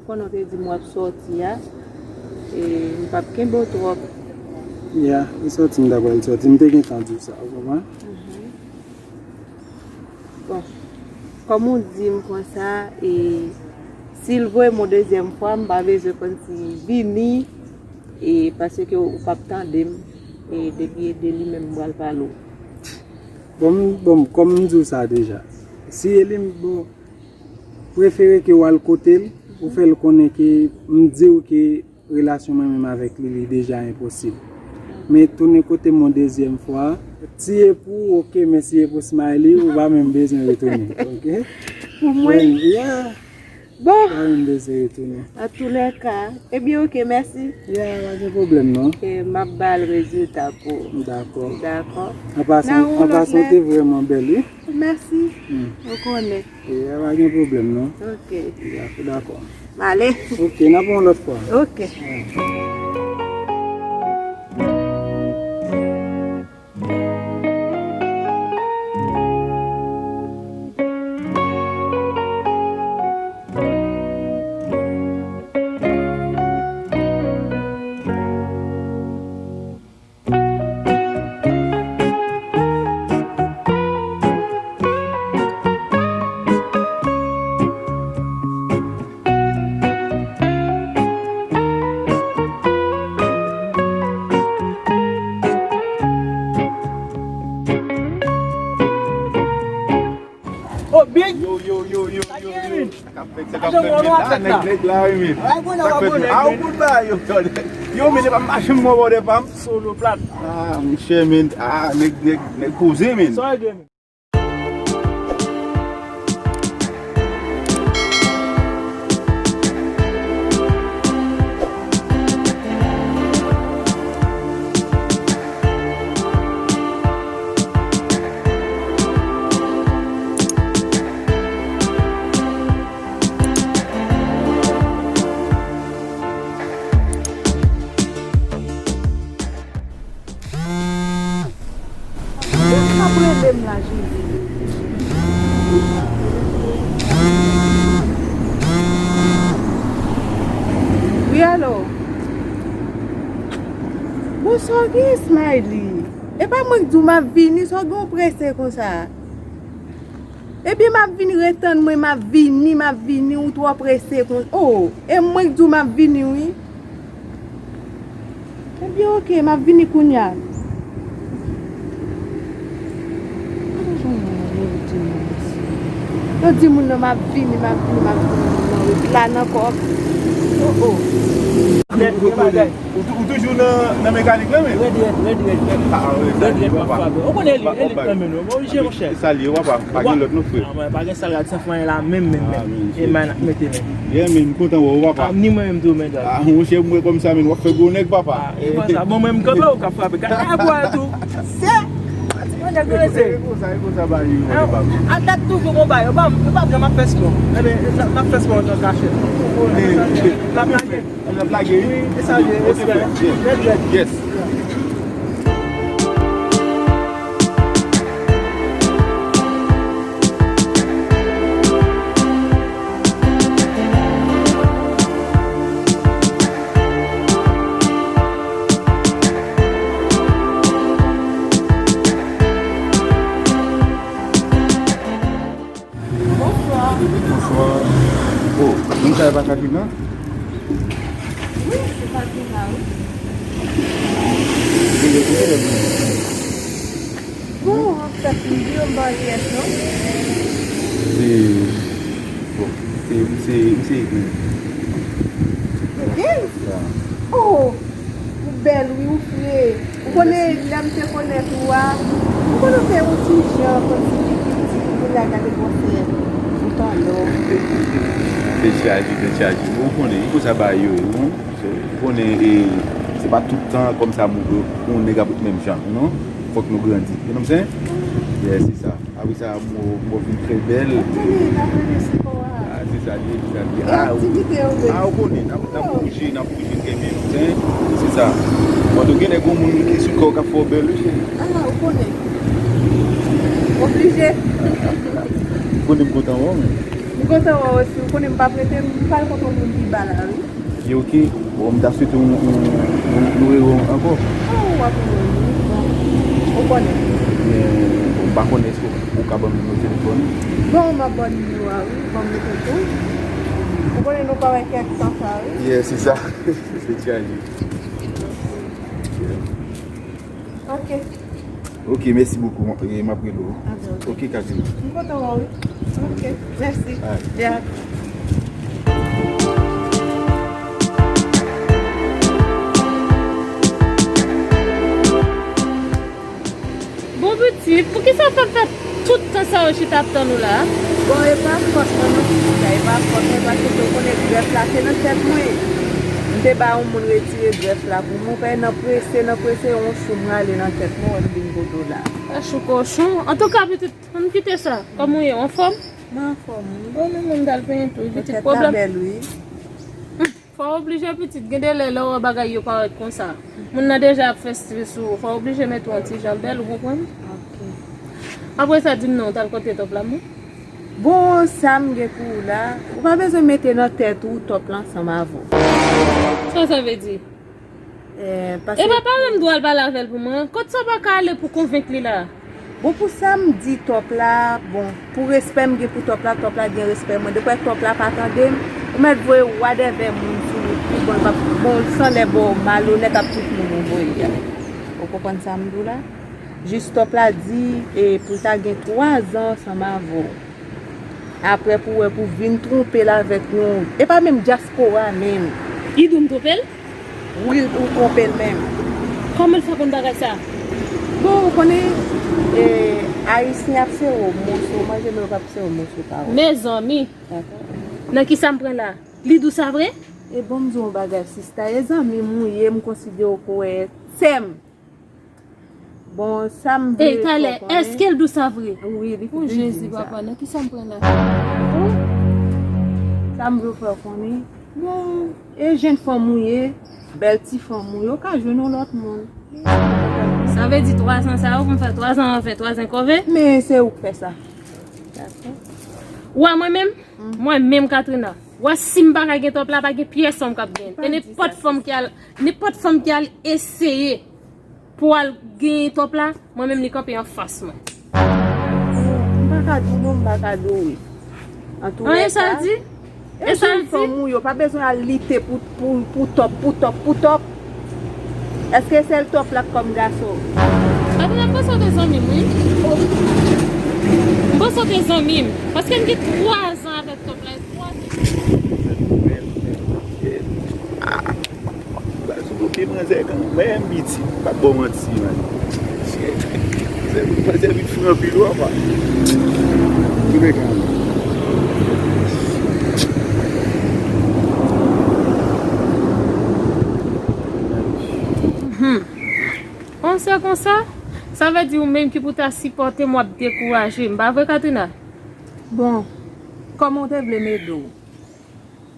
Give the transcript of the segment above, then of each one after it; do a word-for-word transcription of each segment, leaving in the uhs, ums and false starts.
Konnen w te di m w ap sòti a, e m p ap kenbe w twòp. Ya, li sòti, m ta pral sòti. M te gentan di w sa, ou konprann? Mhm. Bon, kòm ou di m konsa, e si l voye m yon dezyèm fwa, m pa bezwen konn si m vini, e paske ou p ap tande m, e depi e de li menm m pral pale w. Bon, m- bon, kòm m di w sa deja, si e li m, bon, prefere ke w al kote l, ou fè l konnen ke m di w ke relasyon mwen menm avèk li, li deja enposib. Men tounen kote m yon dezyèm fwa, si e pou ou, oke, men si e pou Smiley, ou pa menm bezwen retounen, oke? Pou mwen? Bon, yeah. Bon. Pa menm bezwen retounen. An tou lè ka. Ebyen, oke, mèsi. Yeah, pa gen pwoblèm, non. E m ap ba l rezilta pou ou. Dakò. Dakò. An pasan, an pasan, ou te vrèman bèl, wi. Mèsi. Hmm. Ou konnen. E, pa gen pwoblèm, non. Oke. Dakò, dakò. M ale. Oke, n ap wè yon lòt fwa. Oke. Oh, Big! Yo, yo, yo, yo, yo, yo. Sa k ap fèt la, nèg la, wi, men. Sa k fèt, men. Ah, ou kout ba yo. Yo, men, se pa machin mwen, bòdè pa m. Solo plat. Ah, monchè, men. Ah, nèg, nèg, nèg poze, men. Sa e gen, men. Kiyès k ap rele m la, Jezi? Wi, alo? Bon, sa w gen, Smiley? E pa mwen k di w m ap vini, sa w gen w prese konsa? Ebyen, m ap vini, ret tann mwen, m ap vini, m ap vini, ou twò prese kon, oh, e mwen k di w m ap vini, wi. Ebyen, oke, m ap vini kounye a. Yo di moun nan, m ap vini, m ap vini, m ap vini, non, epi la nan kò. Oh, oh. Nèt, gen bagay. Ou tou- ou toujou nan, nan mekanik la, men? Rèd, rèd, rèd, rèd, rèd. Ah, rèd, rèd, rèd, m ap frape. Ou konnen elit, elit nan men nou. Oblije, monchè. Sa l ye, papa. Pa gen lòt non, frè. Ah, mwen, pa gen sa l rad san fwa la, menm, menm, menm. E mwen ap mete, men. Yeah, men, m kontan wè w, papa. Ah, ni mwen menm tou, men, dòk. Ah, monchè, m wè kòmsa, men, w ap fè gwo nèg, papa. Ah, e konsa. Bon, mwen, m kanpe, ou ka frape. Gade, gade, bwa tou. Se. Ti mwen, nèg, e konsa, e konsa, ba, yo, papa. A dat toujou konba, yo pa, yo pa janm ap fè spò. Enben, n ap fè spò an kachèt. N ap lage. N ap lage, wi. Wi, e sa l ye, respè. Yes. Bonswa. Bonswa. Oh, moun sa yo pa Katrina? Wi, se Katrina, wi. Bon, anfèt, m di yo m pa reyès, non. Se, bon, se, se, se Egil. Egil? Ya. Oh! Ou bèl, wi, ou fre. Ou konnen, lè m te konèt ou a, ou konnen w te yon ti jan, kòmsi piti, kounye a gade gwosè ou, tanlò. Tèt chaje, tèt chaje. Ou konnen, e konsa bagay yo ye, non? So, ou konnen, e, se pa tout tan kòmsa moun, yon nèg ap ret menm jan, non? Fòk nou grandi. You know what I'm saying? Yeah, se sa. Apre sa, mwen, mwen vin trè bèl. Mwen konnen, n ap rele sou kò a. Ah, se sa l ye, se sa l ye. E aktivite yo menm? Ah, ou konnen, n ap, n ap bouje, n ap bouje trè byen, ou konnen. Se sa. Bon, gen lè gen moun ki sou kò w k ap fè w bèl, wi, cheri. Ah, ou konnen. Oblije. Ou konnen m kontan wè w, men. M kontan wè w osi, ou konnen m p ap rete, m pral kote yon moun pi ba la, wi. Ki oke. Bon, m ta swete w, w, w, w rewè w ankò. Oh, w ap rewè m, wi. Bon, ou konnen. Men, bon, m pa konnen èske w ka ban m nimewo telefòn. Bon, m ap ba w nimewo a, wi. Ban m note tou. Ou konnen nou pa wè kèk tan sa, wi. Yeah, se sa. Se ti a li. Yeah. Ok. Ok, mèsi bokou. M, e, m ap rele w. Ah, ben, ok. Ok, Katrina. M kontan wè w, wi. Ok, mèsi. Alright. Yeah. Bon pitit, poukisa w fè m fè tout tan sa yo chita ap tann ou la? Bon, e pa fòt mwen non, pitit la, e pa fòt mwen, paske w konnen grèf la se nan tèt mwen. M te ba yon moun retire grèf la pou mwen, paske nan prese, nan prese, yon chou m rale nan tèt mwen, wè m vin kote w la. Kachou kochon. Antouka, pitit, ann kite sa. Kòman w ye? W anfòm? Mwen anfòm, wi. Bon, men mwen m t al penyen tou, pitit, pwoblèm. Tèt la bèl, wi. Fò w oblije pitit, gen de lè, lè w wè bagay yo parèt konsa. Moun nan deja ap fè stres sou ou, fò w oblije mete w yon ti jan bèl, ou konprann? Ok. Apre sa, di m non, w t al kote top la, non? Bon, sa m gen pou ou la, ou pa bezwen mete nan tèt ou top la ansanm avè w. Sa sa vle di? Eh, paske... Epa, pa ban m dwa al pale avè l pou mwen. Kot sa w pa ka ale pou konvenk li la? Bon, pou sa m di top la, bon, pou respè m gen pou top la, top la gen respè mwen. Depi top la pa tande m, ou mèt voye wadèvè moun sou wout li, bon, l p ap, bon, l sanlè ba w malonèt ak tout moun ou voye a. Ou konprann sa m di w la? Jis top la di, e, pou l ta gen twa zan ansanm avè w. Apre pou wè pou vin twonpe l avèk yon, e pa menm dyaspora menm. Li di w m twonpe l? Wi, ou twonpe l menm. Kòman l fè konn bagay sa? Bon, ou konnen, e, Ayisyen ap sere w moso, manje men yo p ap sere w moso pa ou. Mezanmi. Dakò. Nan kisa m pran la? Li di w sa vre? E bon, m di w yon bagay, sista, e zanmi m ou ye, m konsidere w kou e sè m. Bon, sa m vle fè w konnen. Ey, talè, èske l di w sa vre? Wi, li di m sa. O Jezi, papa, nan kisa m pran la? Sa m vle fè w konnen. Bon, e jenn fanm ou ye, bèl ti fanm ou ye, ou ka jwenn yon lòt moun. Sa vle di twa zan sa yo, pou m fè twa zan anfè, twa zan kove? Men se ou k fè sa. Dakò. Ou wè mwen menm? Mwen menm, Katrina. Ou wè si m pa ka gen top la, pa gen pyès fanm k ap gen. E nenpòt fanm ki al, nenpòt fanm ki al eseye pou al genyen top la, mwen menm li kanpe anfas mwen. M pa ka di w non, m pa ka di w wi. Anyen sa l di? E sa l di? Fanm ou yo pa bezwen al lite pou, pou, pou top, pou top, pou top. Èske sèl top la k kòm gason? Papi, m panse w te zanmi m, wi. M panse w te zanmi m. Paske m gen twa zan avèk top la. Twa zan. Baz, ou bloke manzè kanmenm, piti. M p ap ba w manti, man. Manzè, manzè vin fou anpil, wi, apa. Tou byen kanmenm. Hmm. Konsa, konsa? Sa vle di ou menm ki pou ta sipòte m, w ap dekouraje m. Pa vre, Katrina? Bon, kòman w te vle m ede w?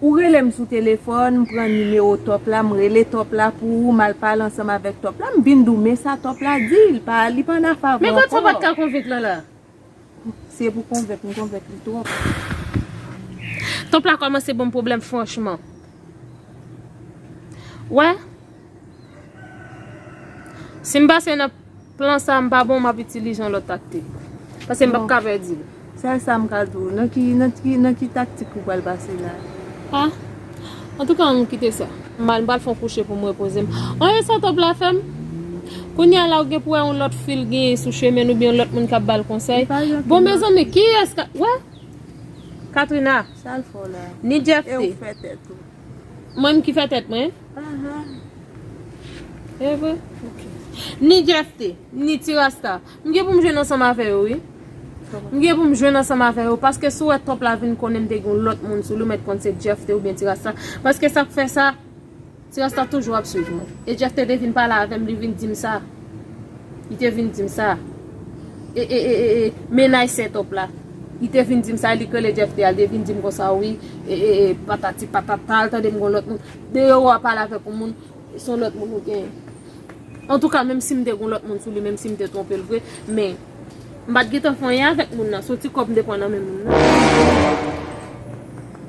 Ou rele m sou telefòn, m pran nimewo top la, m rele top la pou ou, m al pale ansanm avèk top la, m vin di w men sa top la di, li pa, li pa nan favè ankò. Men kot sa w pa t ka konvenk lan la? Se pou konvenk, m konvenk li twòp. Top la kòmanse ban m pwoblèm franchman. Wè? Si m pase nan plan sa a, m pa bon, m ap itilize yon lòt taktik. Paske m p ap ka pèdi l. Sèl sa m ka di w. Nan ki, nan ki, nan ki taktik ou pral pase la? Ah. Antouka, ann kite sa. M al, m pral fè yon kouche pou m repoze m. Anyen sa top la fè m? Kounye a la, ou gen pou wè yon lòt fil genyen sou chemen l oubyen yon lòt moun k ap ba l konsèy. Bon, mezanmi, kiyès ka, wè? Katrina. Sa l fè w la? Ni Jeff te. E ou fè tèt ou. Mwen m ki fè tèt mwen? Ahan. E vre? Ok. Ni Jeff te, ni Ti Rasta. M gen pou m jwenn ansanm avè yo, wi. M gen pou m jwenn ansanm avè yo, paske si w wè top la vin konnen m te gen yon lòt moun sou li, ou mèt konn se Jeff te oubyen Ti Rasta. Paske sa k fè sa, Ti Rasta toujou ap swiv mwen. E Jeff te, te vin pale avè m, li vin di m sa. Li te vin di m sa. E, e, e, e, e, mennaj sè top la. Li te vin di m sa, li k rele Jeff te a, li te vin di m konsa, wi. E, e, e, patati patata, l tande m gon lòt moun. Deyò w ap pale avèk yon moun, se yon lòt moun ou genyen. Antouka, menm si m te gon lòt moun sou li, menm si m te twonpe l vre, men m pa t gentan fè anyen avèk moun nan. Se yon ti kòb m te pran nan men moun nan.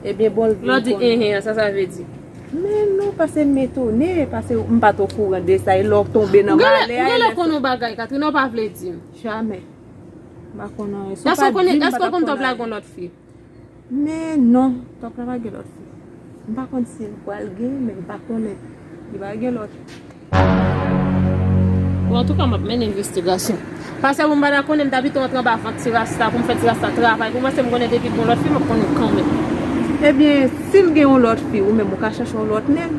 Ebyen, bon, l vin konnen. Lè w di enhen an, sa sa vle di? Men non, pase m etone, pase m pa t okouran de sa, e lè w tonbe nan malè a, e lè. M genlè konn yon bagay, Katrina, w pa vle di m. Jamè. M pa konn anyen. Si w pa di m, m pa t ap konn anyen. Èske w konn Top la gen lòt fi? Men non, Top la pa gen lòt fi. M pa konn si l pral gen, men m pa konnen. Li pa gen lòt. Bon, antouka, m ap mennen envestigasyon. Paske pou m pa ta konnen, m ta pito antre anba vant ti rasta pou m fè ti rasta travay pou mwen, se m konnen depi gon lòt fi, m ap konnen kanmenm. Ebyen, si l gen yon lòt fi, ou menm ou ka chèche yon lòt nèg.